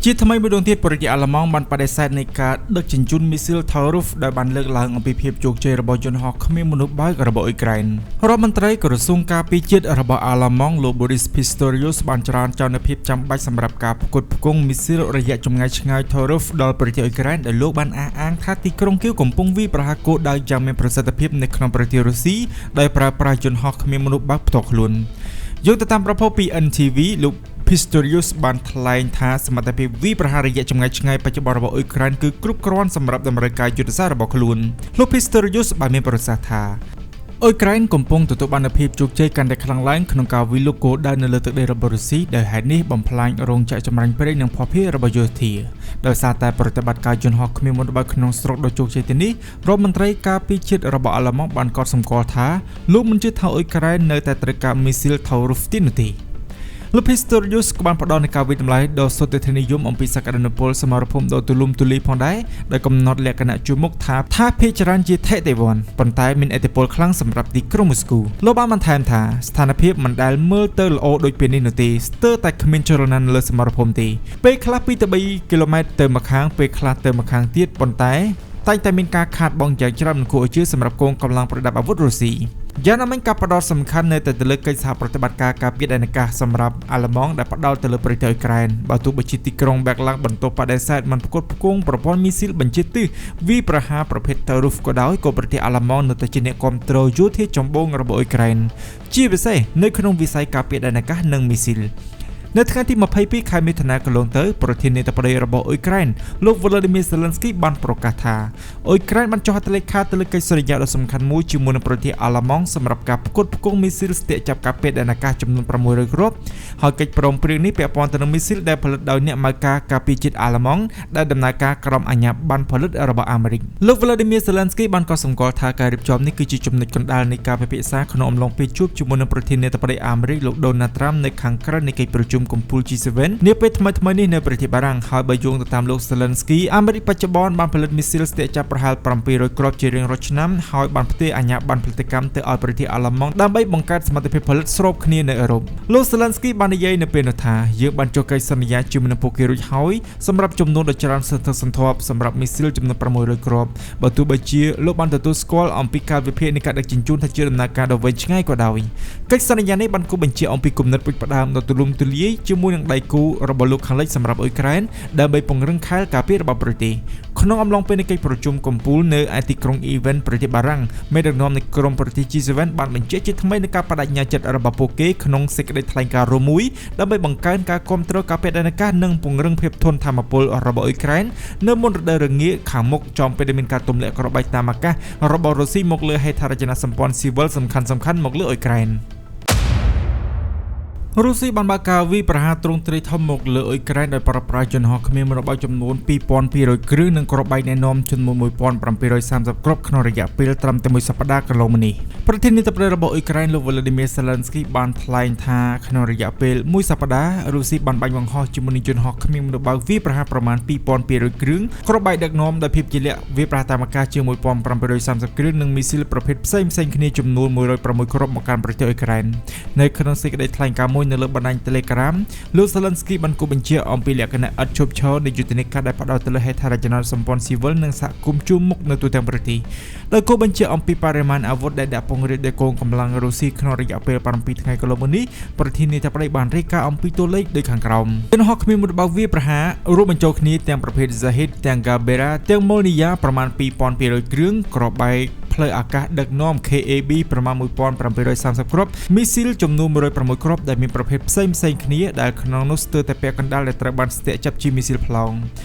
ជាថ្មីមួយដងទៀតប្រទេសអាល្លឺម៉ង់បានបដិសេធនៃការដឹកជញ្ជូនមីស៊ីល Taurus ដែលបានលើកឡើងអំពីភាពជោគជ័យរបស់យន្តហោះគ្មានមនុស្សបើករបស់អ៊ុយក្រែន។រដ្ឋមន្ត្រីក្រសួងការពារជាតិរបស់អាល្លឺម៉ង់លោក Boris Pistorius បានច្រានចោលនូវភាពចាំបាច់សម្រាប់ការផ្គត់ផ្គង់មីស៊ីលរយៈចម្ងាយឆ្ងាយ Taurus ដល់ប្រទេសអ៊ុយក្រែនដែលលោកបានអះអាងថាទីក្រុងគៀវកំពុងវាយប្រហារគោលដៅយ៉ាងមានប្រសិទ្ធភាពនៅក្នុងប្រទេសរុស្ស៊ីដោយប្រើប្រាស់យន្តហោះគ្មានមនុស្សបើកផ្ទាល់ខ្លួន។យោងទៅតាមប្រភពពី NTV លោក Pistorius បានថ្លែងថាសមត្ថភាពវាយប្រហាររយៈចម្ងាយឆ្ងាយបច្ចុប្បន្នរបស់អ៊ុយក្រែនគឺគ្រប់គ្រាន់សម្រាប់តម្រូវការយុទ្ធសាស្ត្ររបស់ខ្លួនលោក Pistorius បានមានប្រសាសន៍ថាអ៊ុយក្រែនកំពុងទទួលបាននូវភាពជោគជ័យកាន់តែខ្លាំងឡើងក្នុងការវាយលុកគោលដៅនៅលើទឹកដីរបស់រុស្ស៊ីដោយហេតុនេះបំផ្លាញរោងចក្រចម្រាញ់ប្រេងនិងភស្តុភាររបស់យោធាដោយសារតែប្រតិបត្តិការយន្តហោះគ្មានមនុស្សបើកក្នុងស្រុកដ៏ជោគជ័យទៅនេះរដ្ឋមន្ត្រីការពារជាតិរបស់អាល្លឺម៉ង់បានកត់សម្គាល់ថាលោកមិនជឿថាអ៊ុយក្រែននៅតែត្រូវការមីស៊ីល Taurus ទៀតនោះទេលោក Pistorius ក៏បានផ្ដល់នូវការវាយតម្លៃដ៏សុទិដ្ឋិនិយមអំពីសក្តានុពលសមរភូមិដ៏ទូលំទូលាយផងដែរដោយកំណត់លក្ខណៈជួរមុខថាថាភាគច្រើនជាថេតិវ័នប៉ុន្តែមានឥទ្ធិពលខ្លាំងសម្រាប់ទីក្រុងមូស្គូលោកបានបន្ថែមថាស្ថានភាពមិនដែលមើលទៅល្អដូចពេលនេះនោះទេស្ទើរតែគ្មានចលនានៅលើសមរភូមិទេពេលខ្លះ2ទៅ3គីឡូម៉ែត្រទៅម្ខាងពេលខ្លះទៅម្ខាងទៀតប៉ុន្តែតែងតែមានការខាតបង់យ៉ាងច្រើនមិនគួរឲ្យជឿសម្រាប់កងកម្លាំងប្រដាប់អាវុធរុស្ស៊ីយ៉ាងណាមិញការផ្ដោតសំខាន់នៅតែទៅលើកិច្ចសហប្រតិបត្តិការការពារដែនអាកាសសម្រាប់អាល្លឺម៉ង់ដែលផ្ដោតទៅលើប្រទេសអ៊ុយក្រែនបើទោះបីជាទីក្រុងបែកឡាំងបន្ទប់បដិសេធមិនផ្គត់ផ្គង់ប្រព័ន្ធមីស៊ីលបញ្ជាទិសវាយប្រហារប្រភេទ Taurus ក៏ដោយក៏ប្រទេសអាល្លឺម៉ង់នៅតែជាអ្នកគាំទ្រយោធាចម្បងរបស់អ៊ុយក្រែនជាពិសេសនៅក្នុងវិស័យការពារដែនអាកាសនិងមីស៊ីលនៅថ្ងៃទី22ខែមិថុនាកន្លងទៅប្រធានាធិបតីរបស់អ៊ុយក្រែនលោក Volodymyr Zelensky បានប្រកាសថាអ៊ុយក្រែនបានចុះហត្ថលេខាទៅលើកិច្ចសន្យាដ៏សំខាន់មួយជាមួយនឹងប្រទេសអាល្លឺម៉ង់សម្រាប់ការផ្គត់ផ្គង់មីស៊ីលស្ទាក់ចាប់ការពារដែនអាកាសចំនួន600គ្រាប់ហើយកិច្ចព្រមព្រៀងនេះពាក់ព័ន្ធទៅនឹងមីស៊ីលដែលផលិតដោយអ្នកម៉ៅការការពារជាតិអាល្លឺម៉ង់ដែលដំណើរការក្រោមអាជ្ញាប័ណ្ណផលិតរបស់អាមេរិកលោក Volodymyr Zelensky បានកត់សម្គាល់ថាការរៀបចំនេះគឺជាចំណុចកណ្ដាលនៃការពិភាក្សាក្នុងអំឡុងពេលជួបជាមួយនឹងប្រធានាធិបតីអាមេរិកលោក Donald Trump នៅខាងក្រៅនៃកិច្ចប្រជុំកំពូល G7 នាពេលថ្មីៗនេះនៅប្រទេសបារាំងហើយបើយោងទៅតាមលោក Zelensky អាមេរិកបច្ចុប្បន្នបានផលិតមីស៊ីលស្ទាក់ចាប់ប្រហែល700គ្រាប់ជារៀងរាល់ឆ្នាំហើយបានផ្ទេរអាជ្ញាប័ណ្ណផលិតកម្មទៅឲ្យប្រទេសអាល្លឺម៉ង់ដើម្បីបង្កើតសមត្ថភាពផលិតស្របគ្នានៅអឺរ៉ុបលោក Zelensky បាននិយាយនៅពេលនោះថាយើងបានចុះកិច្ចសន្យាជាមួយនឹងពួកគេរួចហើយសម្រាប់ចំនួនដ៏ច្រើនសន្ធឹកសន្ធាប់សម្រាប់មីស៊ីលចំនួន600គ្រាប់បើទោះបីជាលោកបានទទួលស្គាល់អំពីកាលវិភាគនៃការដឹកជញ្ជូនថាជាដំណើរការដ៏វែងឆ្ងាយក៏ដោយកិច្ចសន្យានេះបានគូបញ្ជាក់អំពីគំនិតផ្ដួចផ្ដើមដ៏ទូលំទូលាយជាមួយនឹងដៃគូរបស់លោកខាងលិចសម្រាប់អ៊ុយក្រែនដើម្បីពង្រឹងខែលការពាររបស់ប្រទេសក្នុងអំឡុងពេលនៃកិច្ចប្រជុំកំពូលនៅឯទីក្រុងអ៊ីវិនប្រទេសបារាំងមេដឹកនាំនៃក្រុមប្រទេស G7 បានបញ្ជាក់ជាថ្មីនូវការបដិញ្ញាចិត្តរបស់ពួកគេក្នុងសេចក្តីថ្លែងការណ៍រួមមួយដើម្បីបង្កើនការគាំទ្រការពារដែនអាកាសនិងពង្រឹងភាពធន់ធម្មពលរបស់អ៊ុយក្រែននៅមុនរដូវរងាខាងមុខចំពេលដែលមានការទម្លាក់គ្រាប់បែកតាមអាកាសរបស់រុស្ស៊ីមកលើហេដ្ឋារចនាសម្ព័ន្ធស៊ីវិលសំខាន់ៗមកលើអ៊ុយក្រែនរុស្ស៊ីបានបើកការវាយប្រហារទ្រង់ទ្រាយធំមកលើអ៊ុយក្រែនដោយប្រើប្រាស់យន្តហោះគ្មានមនុស្សបើកចំនួន2200គ្រឿងនិងគ្រាប់បែកណែនាំចំនួន1730គ្រាប់ក្នុងរយៈពេលត្រឹមតែមួយសប្តាហ៍កន្លងមកនេះប្រធានាធិបតីរបស់អ៊ុយក្រែនលោក Volodymyr Zelensky បានថ្លែងថាក្នុងរយៈពេលមួយសប្តាហ៍រុស្ស៊ីបានបាញ់បង្ហោះជាមួយនឹងយន្តហោះគ្មានមនុស្សបើកវាយប្រហារប្រមាណ2200គ្រឿងគ្រាប់បែកដឹកនាំដោយភាពជាលក្ខវាយប្រហារតាមអាកាសជាង1730គ្រឿងនិងមីស៊ីលប្រភេទផ្សេងៗគ្នាចំនួន106គ្រាប់មកកាន់ប្រទេសអ៊ុយក្រែននៅក្នុងសេចក្តីថ្លែងការណ៍មួយនៅលើបណ្ដាញ Telegram លោក Zelensky បានគូបញ្ជាអំពីលក្ខណៈឥតឈប់ឈរនៃយុទ្ធនាការដែលផ្ដោតទៅលើហេដ្ឋារចនាសម្ព័ន្ធស៊ីវិលនិងសហគមន៍ជួរមុខនៅទូទាំងប្រទេសដោយគូបញ្ជាអំពីបរិមាណអាវុធដែលដាក់ពង្រាយដោយកងកម្លាំងរុស្ស៊ីក្នុងរយៈពេល7ថ្ងៃកន្លងមកនេះប្រធានាធិបតីបានរាយការណ៍អំពីតួលេខដូចខាងក្រោមយន្តហោះគ្មានមនុស្សបើកវាយប្រហាររួមបញ្ចូលគ្នាទាំងប្រភេទ Zahid ទាំង Gabera ទាំង Molniya ប្រមាណ2200គ្រឿងគ្រាប់បែកផ្លូវអាកាសដឹកនាំ KAB ប្រមាណ1730គ្រាប់មីស៊ីលចំនួន106គ្រាប់ដែលមានប្រភេទផ្សេងៗគ្នាដែលក្នុងនោះស្ទើរតែពាក់កណ្ដាលដែលត្រូវបានស្ទាក់ចាប់ជាមីស៊ីលផ្លោង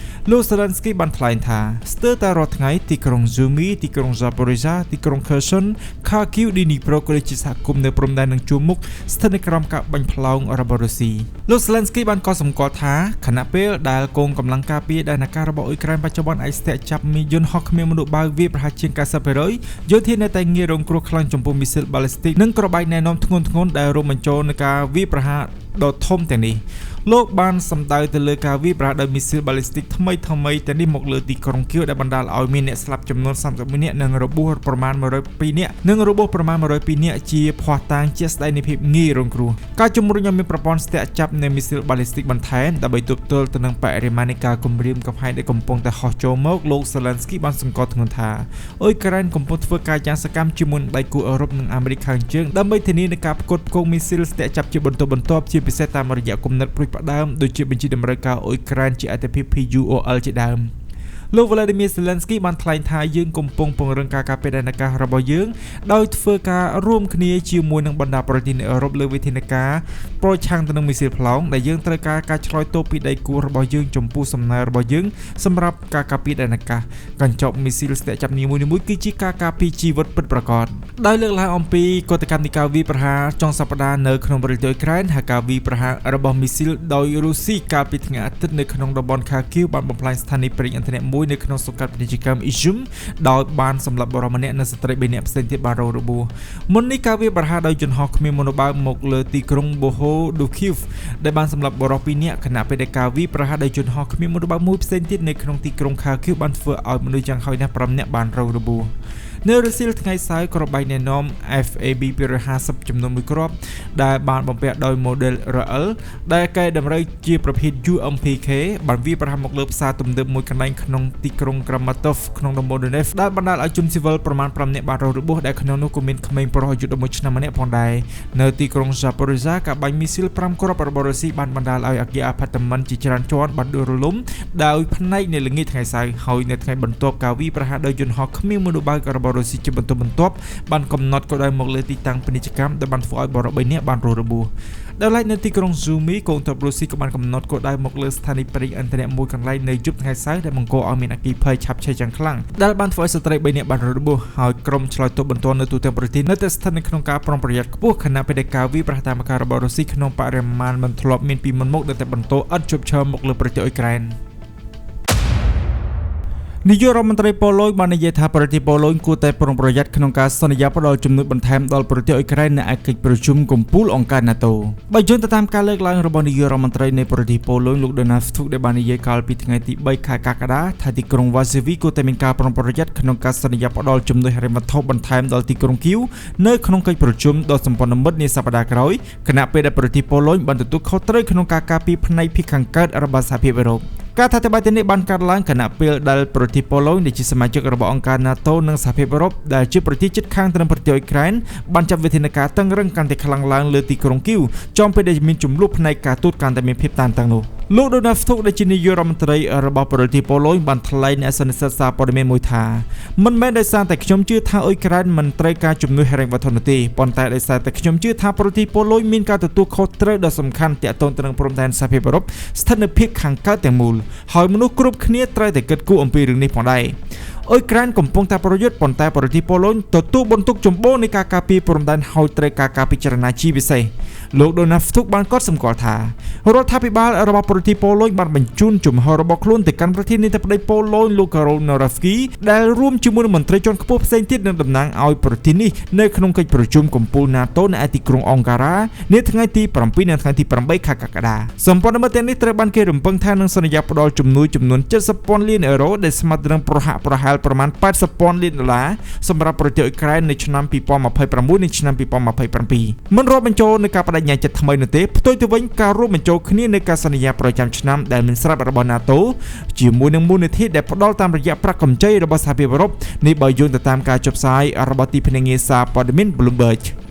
លោក Zelensky បានថ្លែងថាស្ទើរតែរាល់ថ្ងៃទីក្រុង Sumy ទីក្រុង Zaporizhzhia ទីក្រុង Kherson Kharkiv Dnipro ក៏ដូចជាសហគមន៍នៅព្រំដែននឹងជួរមុខស្ថិតនៅក្រោមការបាញ់ផ្លោងរបស់រុស្ស៊ីលោក Zelensky បានកត់សម្គាល់ថាខណៈពេលដែលកងកម្លាំងការពារដែនអាកាសរបស់អ៊ុយក្រែនបច្ចុប្បន្នអាចស្ទាក់ចាប់មីយន្តហោះគ្មានមនុស្សបើកវាយប្រហែលជាង90%យោធានៅតែងាយរងគ្រោះខ្លាំងចំពោះមីស៊ីលបាឡេស្ទិកនិងគ្រាប់បែកណែនាំធ្ងន់ៗដែលរួមបញ្ចូលនឹងការវាយប្រហារដ៏ធំទាំងនេះ។ លោកបានសម្ដៅទៅលើការវាយប្រហារដោយមីស៊ីលបាលីស្ទិកថ្មីថ្មីទាំងនេះមកលើទីក្រុងគៀវដែលបណ្ដាលឲ្យមានអ្នកស្លាប់ចំនួន31នាក់និងរបួសប្រមាណ102នាក់និងរបួសប្រមាណ102នាក់ជាភស្តុតាងជាក់ស្ដែងនៃភាពងាយរងគ្រោះការជំរុញឲ្យមានប្រព័ន្ធស្ទាក់ចាប់នៃមីស៊ីលបាលីស្ទិកបន្ថែមដើម្បីទប់ទល់ទៅនឹងបរិមាណនៃការគំរាមកំហែងដែលកំពុងតែហោះចូលមកលោកសេឡិនស្គីបានសង្កត់ធ្ងន់ថាអ៊ុយក្រែនកំពុងធ្វើការយ៉ាងសកម្មជាមួយនឹងដៃគូអឺរ៉ុបនិងអាមេរិកខាងជើងដើម្បីធានានូវការផ្គត់ផ្គង់មីស៊ីលស្ទាក់ចាប់ជាបន្តបន្ទាប់ជាពិសេសតាមរយៈគំនិតព្រួយផ្ដើមដូចជាបញ្ជីតម្រូវការអ៊ុយក្រែនជាអត្ថិភាព PUOL ជាដើមលោក Vladimir Zelensky បានថ្លែងថាយើងកំពុងពង្រឹងការការពារដែនអាកាសរបស់យើងដោយធ្វើការរួមគ្នាជាមួយនឹងបណ្ដាប្រទេសនៅអឺរ៉ុបលើវិធានការប្រឆាំងទៅនឹងមីស៊ីលផ្លោងដែលយើងត្រូវការការឆ្លើយតបពីដៃគូរបស់យើងចំពោះសំណើរបស់យើងសម្រាប់ការការពារដែនអាកាសកញ្ចប់មីស៊ីលស្ទាក់ចាប់នីមួយៗគឺជាការការពារជីវិតពិតប្រាកដដោយលើកឡើងអំពីកតកម្មនៃការវាយប្រហារចុងសប្តាហ៍នៅក្នុងប្រទេសអ៊ុយក្រែនហើយការវាយប្រហាររបស់មីស៊ីលដោយរុស្ស៊ីកាលពីថ្ងៃអាទិត្យនៅក្នុងតំបន់ខាគីវបានបំផ្លាញស្ថានីយ៍ប្រេងឥន្ធនៈមួយនៅក្នុងសង្កាត់ពាណិជ្ជកម្មអ៊ីស៊ុមដោយបានសម្លាប់បុរសម្នាក់និងស្ត្រី3នាក់ផ្សេងទៀតបានរងរបួសមុននេះការវាយប្រហារដោយយន្តហោះគ្មានមនុស្សបើកមកលើទីក្រុងបូហូឌូគីវដែលបានសម្លាប់បុរស2នាក់ខណៈពេលដែលការវាយប្រហារដោយយន្តហោះគ្មានមនុស្សបើកមួយផ្សេងទៀតនៅក្នុងទីក្រុងខាគីវបានធ្វើឲ្យមនុស្សយ៉ាងហោចណាស់5នាក់បានរងរបួសនៅរសៀលថ្ងៃសៅរ៍គ្រាប់បែកណែនាំ FAB 250ចំនួនមួយគ្រាប់ដែលបានបំពាក់ដោយ model RL ដែលកែតម្រូវជាប្រភេទ UMPK បានវាយប្រហារមកលើផ្សារទំនើបមួយកន្លែងក្នុងទីក្រុង Kramatorsk ក្នុងតំបន់ Donetsk ដែលបណ្ដាលឲ្យជនស៊ីវិលប្រមាណ5នាក់បានរងរបួសដែលក្នុងនោះក៏មានក្មេងប្រុសអាយុ11ឆ្នាំម្នាក់ផងដែរនៅទីក្រុង Zaporizhzhia ការបាញ់មីស៊ីល5គ្រាប់របស់រុស្ស៊ីបានបណ្ដាលឲ្យអគារអាផាតមិនជាច្រើនជាន់បានដួលរលំដោយផ្នែកនៃល្ងាចថ្ងៃសៅរ៍ហើយនៅថ្ងៃបន្ទាប់ការវាយប្រហារដោយយន្តហោះគ្មានមនុស្សបើករបស់រុស្ស៊ីជាបន្តបន្ទាប់បានកំណត់គោលដៅមកលើទីតាំងពាណិជ្ជកម្មដែលបានធ្វើឲ្យបុរស3នាក់បានរងរបួសដោយឡែកនៅទីក្រុងស៊ូមីកងទ័ពរុស្ស៊ីក៏បានកំណត់គោលដៅមកលើស្ថានីយ៍ប្រេងឥន្ធនៈមួយកន្លែងនៅយប់ថ្ងៃសៅរ៍ដែលបង្កឲ្យមានអគ្គិភ័យឆាបឆេះយ៉ាងខ្លាំងដែលបានធ្វើឲ្យស្ត្រី3នាក់បានរងរបួសហើយក្រុមឆ្លើយតបបន្ទាន់នៅទូទាំងប្រទេសនៅតែស្ថិតនៅក្នុងការប្រុងប្រយ័ត្នខ្ពស់ខណៈពេលដែលការវាយប្រហារតាមអាកាសរបស់រុស្ស៊ីក្នុងបរិមាណមិនធ្លាប់មានពីមុនមកដែលតែបន្តឥតឈប់ឈរមកលើប្រទេសអ៊ុយក្រែននាយករដ្ឋមន្ត្រីប៉ូឡូញបាននិយាយថាប្រទេសប៉ូឡូញគួរតែប្រុងប្រយ័ត្នក្នុងការសន្យាផ្ដល់ជំនួយបន្ថែមដល់ប្រទេសអ៊ុយក្រែននៅឯកិច្ចប្រជុំកំពូលអង្គការ NATO បើយោងទៅតាមការលើកឡើងរបស់នាយករដ្ឋមន្ត្រីនៃប្រទេសប៉ូឡូញលោក Donald Tusk ដែលបាននិយាយកាលពីថ្ងៃទី3ខែកក្កដាថាទីក្រុងវ៉ាសេវីគួរតែមានការប្រុងប្រយ័ត្នក្នុងការសន្យាផ្ដល់ជំនួយហិរញ្ញវត្ថុបន្ថែមដល់ទីក្រុងគៀវនៅក្នុងកិច្ចប្រជុំដ៏សម្ព័ន្ធមិត្តនាសប្តាហ៍ក្រោយខណៈពេលដែលប្រទេសប៉ូឡូញបានទទួលខុសត្រូវក្នុងការការពារផ្នែកភាគខាងកើតរបស់សហភាពអឺរ៉ុបការថាតបនេះបានកើតឡើងខណៈពេលដែលប្រទេសប៉ូឡូញដែលជាសមាជិករបស់អង្គការ NATO និងសហភាពអឺរ៉ុបដែលជាប្រទេសជិតខាងទៅនឹងប្រទេសអ៊ុយក្រែនបានចាត់វិធានការតឹងរឹងកាន់តែខ្លាំងឡើងលើទីក្រុងគៀវចំពេលដែលមានជម្លោះផ្នែកការទូតកាន់តែមានភាពតានតឹងនោះលោក Donald Tusk ដែលជានាយករដ្ឋមន្ត្រីរបស់ប្រទេសប៉ូឡូញបានថ្លែងនៅសន្និសីទសារព័ត៌មានមួយថាមិនមែនដោយសារតែខ្ញុំជឿថាអ៊ុយក្រែនមិនត្រូវការជំនួយហិរញ្ញវត្ថុនោះទេប៉ុន្តែដោយសារតែខ្ញុំជឿថាប្រទេសប៉ូឡូញមានការទទួលខុសត្រូវដ៏សំខាន់ទាក់ទងទៅនឹងព្រំដែនសហភាពអឺរ៉ុបស្ថិតនៅភាគខាងកើតទាំងមូលហើយមនុស្សគ្រប់គ្នាត្រូវតែគិតគូរអំពីរឿងនេះផងដែរអ៊ុយក្រែនកំពុងតែប្រយុទ្ធប៉ុន្តែប្រទេសប៉ូឡូញទទួលបន្ទុកចម្បងនៃការការពារព្រំដែនហើយត្រូវការការពិចារណាជាពិសេសលោក Donald Tusk បានកត់សម្គាល់ថារដ្ឋាភិបាលរបស់ប្រទេសប៉ូឡូញបានបញ្ជូនជំហររបស់ខ្លួនទៅកាន់ប្រធានាធិបតីប៉ូឡូញលោក Karol Nawrocki ដែលរួមជាមួយនឹងមន្ត្រីជាន់ខ្ពស់ផ្សេងទៀតនឹងតំណាងឲ្យប្រទេសនេះនៅក្នុងកិច្ចប្រជុំកំពូល NATO នៅឯទីក្រុងអង្ការ៉ានាថ្ងៃទី7និងថ្ងៃទី8ខែកក្កដាសម្ព័ន្ធមិត្តទាំងនេះត្រូវបានគេរំពឹងថានឹងសន្យាផ្ដល់ជំនួយចំនួន70ពាន់លានអឺរ៉ូដែលស្មើនឹងប្រហាក់ប្រហែលប្រមាណ80ពាន់លានដុល្លារសម្រាប់ប្រទេសអ៊ុយក្រែននៅឆ្នាំ2026និងឆ្នាំ2027មិនរាប់បញ្ចូលនៅការបដិញ្ញាចិត្តថ្មីនោះទេផ្ទុយទៅវិញការរួមបញ្ចូលគ្នានៃការសន្យាប្រចាំឆ្នាំដែលមានស្រាប់របស់ NATO ជាមួយនឹងមូលនិធិដែលផ្ដល់តាមរយៈប្រាក់កម្ចីរបស់សហភាពអឺរ៉ុបនេះបើយោងទៅតាមការចុះផ្សាយរបស់ទីភ្នាក់ងារសារព័ត៌មាន Bloomberg។